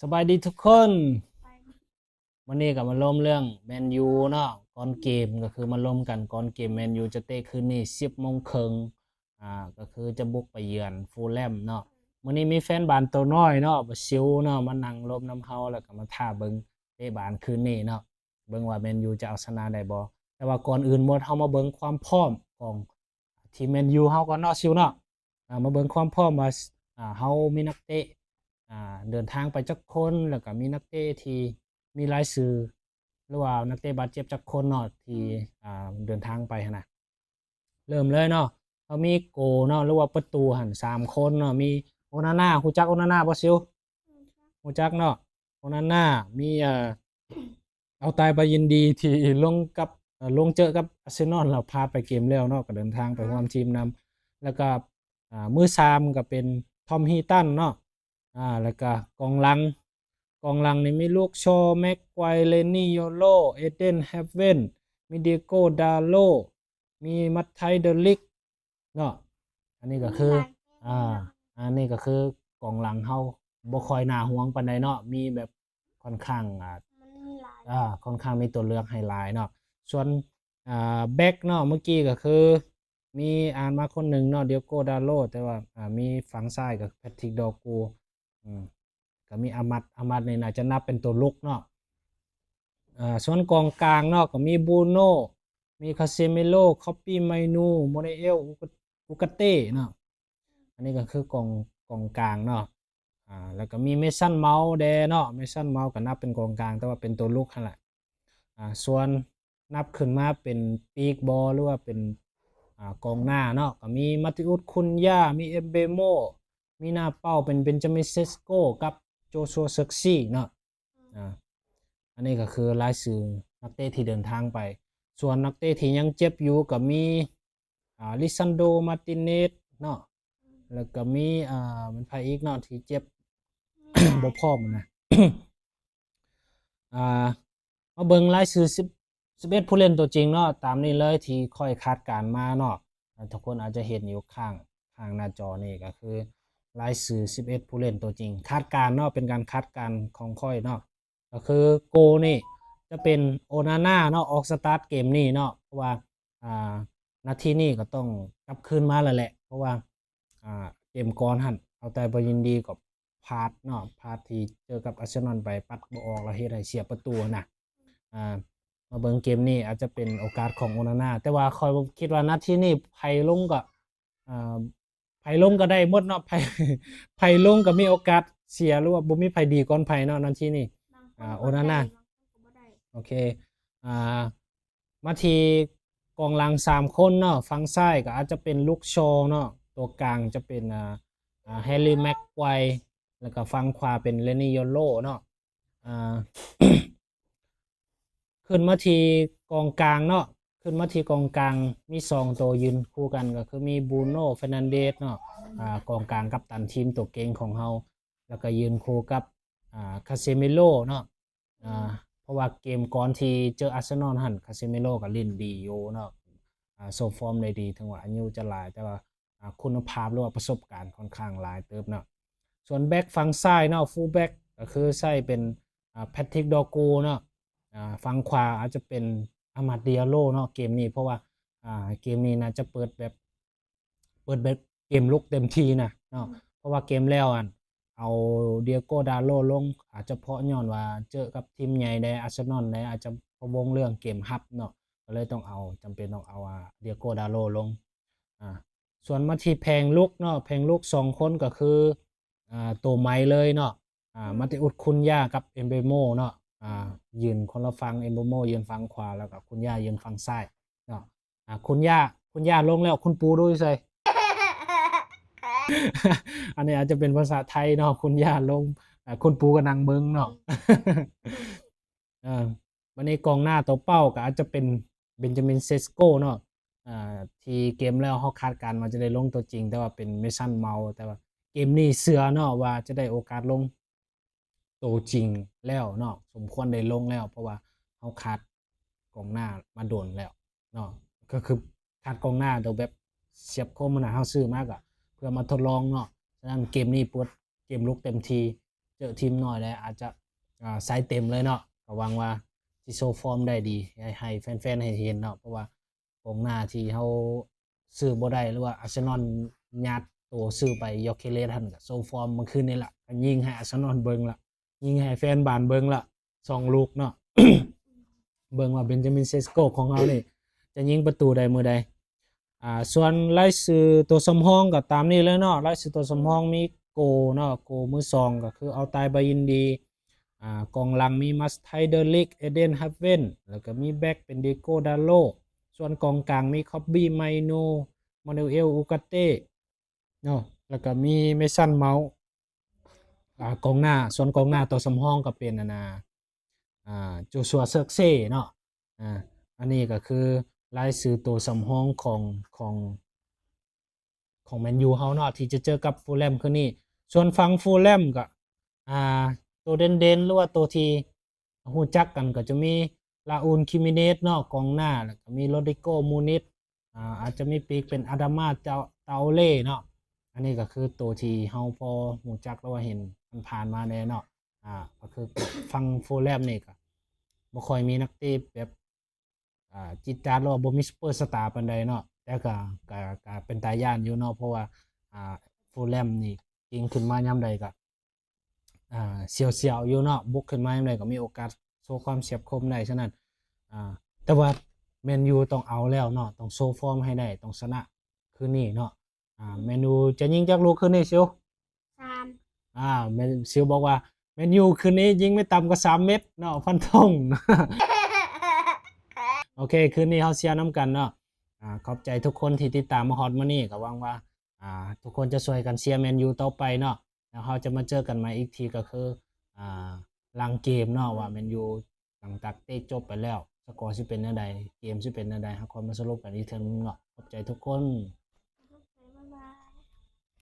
ສະບາຍດີທຸກຄົນ. ມື້ນີ້ກໍມາລົມເລື່ອງແມນຢູເນາະ, ກ່ອນເກມ ກໍຄືມາລົມກັນກ່ອນເກມແມນຢູຈະເຕະຄືນນີ້ ສິບໂມງເຄິ່ງ ອ່າ ກໍຄືຈະບຸກໄປເຢືອນຟູລແລມເນາະ. ມື້ນີ້ມີແຟນບານໂຕນ້ອຍເນາະ ບາຊິວເນາະ ມານັ່ງລົມນຳເຮົາ ແລ້ວກໍມາຖ້າເບິ່ງເຕະບານຄືນນີ້ເນາະ, ເບິ່ງວ່າແມນຢູຈະເອົາຊະນະໄດ້ບໍ່. ແຕ່ວ່າກ່ອນອື່ນໝົດ ເຮົາມາເບິ່ງຄວາມພ້ອມຂອງ ທີມແມນຢູເຮົາກ່ອນເນາະ ຊິວເນາະ. ອ່າ ມາເບິ່ງຄວາມພ້ອມວ່າ ອ່າ ເຮົາມີນັກເຕະ ອ່າ ເດີນທາງໄປຈັກຄົນ ແລ້ວກໍມີນັກເຕະທີ່ມີລາຍຊື່ ຫຼືວ່ານັກເຕະບາດເຈັບຈັກຄົນເນາະ ທີ່ ອ່າ ເດີນທາງໄປຫັ້ນນະ. ເລີ່ມເລີຍເນາະ, ເຮົາມີໂກເນາະ ຫຼືວ່າປະຕູຫັ້ນສາມຄົນເນາະ, ມີໂອນານາ, ຮູ້ຈັກໂອນານາບໍ່ ຊິວ? ຮູ້ຈັກເນາະ. ໂອນານາ, ມີ ເອີ ເອົາຕາຍປາຍິນດີທີ່ລົງກັບ ເອີ ລົງເຈີກັບອາເຊນອນ ແລ້ວພາໄປເກມແລ້ວເນາະ, ກໍເດີນທາງໄປຮ່ວມທີມນຳ. ແລ້ວກໍ ອ່າ ມືສາມກໍເປັນທອມຮີຕັນເນາະ. ອ່າ ແລ້ວກໍກອງຫຼັງ, ກອງຫຼັງນີ້ມີລູກຊໍ, ແມັກໄກວ, ເລນີ ໂຢໂລ, ເອເດນ ແຮັບເວັນ, ມີ ເດໂກ ດາໂລ, ມີ ມັດໄທ ເດລິກ ເນາະ. ອັນນີ້ກໍຄື ອ່າ ອັນນີ້ກໍຄືກອງຫຼັງເຮົາບໍ່ຄ່ອຍໜ້າຫ່ວງປານໃດເນາະ, ມີແບບຂ້ອນຂ້າງ ອ່າ ມັນມີຫຼາຍ ອ່າ ຂ້ອນຂ້າງມີຕົວເລືອກໃຫ້ຫຼາຍເນາະ. ສ່ວນ ອ່າ ແບັກເນາະ ເມື່ອກີ້ກໍຄືມີອ່ານມາຄົນໜຶ່ງເນາະ ເດໂກ ດາໂລ, ແຕ່ວ່າ ອ່າ ມີຝັ່ງຊ້າຍກໍແພັດທຣິກ ດໍກູ ອືມ ກໍມີອາມັດ, ອາມັດນີ້ໜ້າຈະນັບເປັນຕົວລຸກເນາະ. ເອີ ສ່ວນກອງກາງເນາະ ກໍມີ ບຣູໂນ, ມີ ຄາເຊມິໂລ, ຄອບປີ້ ໄມນູ, ໂມເນເອລ, ອູກາເຕເນາະ. ອັນນີ້ກໍຄືກອງ, ກອງກາງເນາະ. ອ່າ ແລ້ວກໍມີ ເມຊັນ ເມົາແດ່ເນາະ, ເມຊັນ ເມົາກໍນັບເປັນກອງກາງ ແຕ່ວ່າເປັນຕົວລຸກຫັ້ນແຫຼະ. ອ່າ ສ່ວນ ນັບຂຶ້ນມາເປັນປີກບໍ ຫຼືວ່າເປັນ ອ່າ ກອງໜ້າເນາະ ກໍມີ ມາຕິອຸສ ຄຸນຢາ, ມີ ເອມເບໂມ, ມີໜ້າເປົ້າເປັນ ເບນຈາມິນ ເຊສໂກ ກັບ ໂຈຊວ ເຊີກຊີເນາະ. ອ່າ ອັນນີ້ກໍຄືລາຍຊື່ນັກເຕະທີ່ເດີນທາງໄປ. ສ່ວນນັກເຕະທີ່ຍັງເຈັບຢູ່ກໍມີ ອ່າ ລິຊານໂດ ມາຕິເນສເນາະ, ແລ້ວກໍມີ ອ່າ ແມ່ນໃຜອີກເນາະທີ່ເຈັບ ບໍ່ພ້ອມນະ. ອ່າ ມາເບິ່ງລາຍຊື່ສິບ ສິບເອັດຜູ້ຫຼິ້ນຕົວຈິງເນາະ, ຕາມນີ້ເລີຍທີ່ຂ້ອຍຄາດການມາເນາະ. ອ່າ ທຸກຄົນອາດຈະເຫັນຢູ່ຂ້າງ ຂ້າງໜ້າຈໍນີ້ ກໍຄືລາຍຊື່ສິບເອັດຜູ້ຫຼິ້ນຕົວຈິງ ຄາດການເນາະ, ເປັນການຄາດການຂອງຂ້ອຍເນາະ. ກໍຄືໂກນີ້ຈະເປັນໂອນານາເນາະ, ອອກສະຕາດເກມນີ້ເນາະ, ເພາະວ່າ ອ່າ ນາທີນີ້ກໍຕ້ອງກັບຄືນມາແລ້ວແຫຼະ ເພາະວ່າ ອ່າ ເກມກ່ອນຫັ້ນ ເອົາແຕ່ບໍ່ຍິນດີກໍພາດເນາະ, ພາດທີ່ເຈີກັບອາເຊນອນໄປ ປັດບໍ່ອອກ ແລ້ວເຮັດໃຫ້ເສຍປະຕູນະ. ອ່າ ມາເບິ່ງເກມນີ້ອາດຈະເປັນໂອກາດຂອງໂອນານາ, ແຕ່ວ່າຂ້ອຍບໍ່ຄິດວ່ານາທີນີ້ໃຜລົງກໍ ອ່າ ໃຜລົງກໍໄດ້ໝົດເນາະ, ໃຜ ໃຜລົງກໍມີໂອກາດເສຍ ຫຼືວ່າບໍ່ມີໃຜດີກ່ອນໃຜເນາະ ນາທີນີ້. ອ່າ ໂອນານາ ໂອເຄ ອ່າ ມາທີ່ກອງຫຼັງສາມຄົນເນາະ, ຝັ່ງຊ້າຍກໍອາດຈະເປັນ ລຸກຊໍ ເນາະ, ຕົວກາງຈະເປັນ ອ່າ ແຮຣີ ແມັກໄກວ, ແລ້ວກໍຝັ່ງຂວາເປັນ ເລນີ ໂຢໂລ ເນາະ. ອ່າ ຂຶ້ນມາທີ່ກອງກາງເນາະ, ຂຶ້ນມາທີ່ກອງກາງມີສອງໂຕຢືນຄູ່ກັນ ກໍຄືມີ ບຣູໂນ ເຟີນັນເດສ ເນາະ, ອ່າ ກອງກາງກັບຕັນທີມຕົວເກັ່ງຂອງເຮົາ, ແລ້ວກໍຢືນຄູ່ກັບ ອ່າ ຄາເຊມິໂລ ເນາະ. ອ່າ ເພາະວ່າເກມກ່ອນທີ່ເຈີອາເຊນອນຫັ້ນ ຄາເຊມິໂລກໍຫຼິ້ນດີຢູ່ເນາະ, ອ່າ ໂຊຟອມໄດ້ດີ ເຖິງວ່າອາຍຸຈະຫຼາຍ ແຕ່ວ່າ ອ່າ ຄຸນນະພາບ ຫຼືວ່າປະສົບການຂ້ອນຂ້າງຫຼາຍເຕີບເນາະ. ສ່ວນແບັກຝັ່ງຊ້າຍເນາະ ຟູແບັກ ກໍຄືໃຊ້ເປັນ ອ່າ ແພັດທຣິກ ດໍກູ ເນາະ, ອ່າ ຝັ່ງຂວາອາດຈະເປັນ ອາມັດ ດຽໂລ ເນາະ ເກມນີ້, ເພາະວ່າ ອ່າ ເກມນີ້ໜ້າຈະເປີດແບບ ເປີດແບບເກມລຸກເຕັມທີ່ນະເນາະ, ເພາະວ່າເກມແລ້ວ ອັນ ເອົາ ດຽໂກ ດາໂລ ລົງ ອາດຈະເພາະຍ້ອນວ່າເຈີກັບທີມໃຫຍ່ແດ່ ອາເຊນອນແດ່ ອາດຈະພະວົງເລື່ອງເກມຮັບເນາະ, ກໍເລີຍຕ້ອງເອົາ ຈຳເປັນຕ້ອງເອົາ ອາ ດຽໂກ ດາໂລ ລົງ. ອ່າ ສ່ວນມາທີ່ແຜງລຸກເນາະ, ແຜງລຸກສອງຄົນກໍຄື ອ່າ ໂຕໃໝ່ເລີຍເນາະ, ອ່າ ມາຕິອຸສ ຄຸນຢາ ກັບ ເອມເບໂມ ເນາະ, ອ່າ ຢືນຄົນລະຝັ່ງ, ເອມເບໂມຢືນຝັ່ງຂວາ ແລ້ວກໍຄຸນຢາຢືນຝັ່ງຊ້າຍເນາະ. ອ່າ ຄຸນຢາ ຄຸນຢາລົງແລ້ວ ຄຸນປູຢູ່ໃສ? ອັນນີ້ອາດຈະເປັນພາສາໄທເນາະ, ຄຸນຢາລົງ ອ່າ ຄຸນປູກໍນັ່ງເບິ່ງເນາະ. ເອີ ບັດນີ້ກອງໜ້າຕົວເປົ້າກໍອາດຈະເປັນ ເບນຈາມິນ ເຊສໂກ ເນາະ, ອ່າ ທີ່ເກມແລ້ວເຮົາຄາດການວ່າຈະໄດ້ລົງຕົວຈິງ ແຕ່ວ່າເປັນ ເມຊັນ ເມົາ, ແຕ່ວ່າເກມນີ້ເຊື່ອເນາະວ່າຈະໄດ້ໂອກາດລົງໂຕຈິງແລ້ວເນາະ, ສົມຄວນໄດ້ລົງແລ້ວ ເພາະວ່າເຮົາຂາດກອງໜ້າມາດົນແລ້ວເນາະ, ກໍຄືຂາດກອງໜ້າໂຕແບບສຽບຄົມຫັ້ນນະ, ເຮົາຊື້ມາກໍເພື່ອມາທົດລອງເນາະ. ສະນັ້ນເກມນີ້ເປີດເກມລຸກເຕັມທີ່ ເຈີທີມນ້ອຍແລ້ວ ອາດຈະ ອາ ໃສ່ເຕັມເລີຍເນາະ. ກໍຫວັງວ່າຊິໂຊຟອມໄດ້ດີ ໃຫ້ ໃຫ້ແຟນໆ ໄດ້ເຫັນເນາະ ເພາະວ່າກອງໜ້າທີ່ເຮົາຊື້ບໍ່ໄດ້ ຫຼືວ່າອາເຊນອນຍາດໂຕຊື້ໄປ ຢໍເຄເລສ ຫັ້ນ ກໍໂຊຟອມມື້ຄືນນີ້ລະ ກໍຍິງໃຫ້ອາເຊນອນເບິ່ງລະ ຍິງໃຫ້ແຟນບານເບິ່ງລະ ສອງລູກເນາະ. ເບິ່ງວ່າເບນຈາມິນ ເຊສໂກ ຂອງເຮົານີ້ຈະຍິງປະຕູໄດ້ມື້ໃດ. ອາ ສ່ວນລາຍຊື່ຕົວສຳຮອງກໍຕາມນີ້ເລີຍເນາະ. ລາຍຊື່ຕົວສຳຮອງມີໂກເນາະ ໂກມືສອງກໍຄື Altay Bayindy. ອາ ກອງຫຼັງມີ Matthijs de Ligt, Eden Haven ແລ້ວກໍມີແບັກເປັນ Diogo Dalot. ສ່ວນກອງກາງມີ Kobbie Mainoo, Manuel Ugarte ເນາະ ແລ້ວກໍມີ Mason Mount ອາ ກອງໜ້າ. ສ່ວນກອງໜ້າຕົວສຳຮອງກໍເປັນ ອັນນ່າ ອາ Joshua Zirkzee ເນາະ. ອາ ອັນນີ້ກໍຄືລາຍຊື່ຕົວສຳຮອງຂອງ ຂອງ ຂອງແມນຢູເຮົາເນາະ ທີ່ຈະເຈີກັບຟູລແຮມຄືນນີ້. ສ່ວນຝັ່ງຟູລແຮມກໍ ອາ ໂຕເດັ່ນໆ ຫຼືວ່າໂຕທີ່ຮູ້ຈັກກັນກໍຈະມີ Raul Jimenez ເນາະ ກອງໜ້າ ແລ້ວກໍມີ Rodrigo Muniz ອາ ອາດຈະມີປີກເປັນ Adama Traore ເນາະ. ອັນນີ້ກໍຄືໂຕທີ່ເຮົາພໍຮູ້ຈັກ ຫຼືວ່າເຫັນຜ່ານໆມາແດ່ເນາະ. ອາ ກໍຄືຝັ່ງຟູລແຮມນີ້ກໍບໍ່ຄ່ອຍມີນັກເຕະແບບ ອາ ຈິດຈາດ ຫຼືວ່າບໍ່ມີຊຸບເປີສະຕາປານໃດເນາະ ແຕ່ກໍ ກໍ ກໍເປັນຕາຢ້ານຢູ່ເນາະ ເພາະວ່າ ອາ ຟູລແຮມນີ້ເກັ່ງຂຶ້ນມາຍາມໃດກໍ ອາ ສຽວໆຢູ່ເນາະ ບຸກຂຶ້ນມາຍາມໃດກໍມີໂອກາດໂຊຄວາມແສບຄົມໄດ້. ສະນັ້ນ ອາ ແຕ່ວ່າແມນຢູຕ້ອງເອົາແລ້ວເນາະ ຕ້ອງໂຊຟອມໃຫ້ໄດ້ ຕ້ອງຊະນະຄືນນີ້ເນາະ. ອາ ແມນຢູຈະຍິງຈັກລູກຄືນນີ້ ຊິວ? ສາມ. ອາ ແມນ ຊິວບອກວ່າ ແມນຢູຄືນນີ້ຍິງໄມ່ຕ່ຳກວ່າສາມເມັດເນາະ ຟັນທົງ. ໂອເຄ ຄືນນີ້ເຮົາເຊຍນຳກັນເນາະ. ອາ ຂອບໃຈທຸກຄົນທີ່ຕິດຕາມມາຮອດມື້ນີ້ ກໍຫວັງວ່າ ອາ ທຸກຄົນຈະຊ່ວຍກັນເຊຍແມນຢູຕໍ່ໄປເນາະ. ແລ້ວເຮົາຈະມາເຈີກັນໃໝ່ອີກທີ ກໍຄື ອາ ຫຼັງເກມເນາະ ວ່າແມນຢູ ຫຼັງຈາກເຕະຈົບໄປແລ້ວ ສະກໍຊິເປັນແນວໃດ ເກມຊິເປັນແນວໃດ ເຮົາຄ່ອຍມາສະຫຼຸບກັນອີກເທື່ອໜຶ່ງເນາະ. ຂອບໃຈທຸກຄົນ.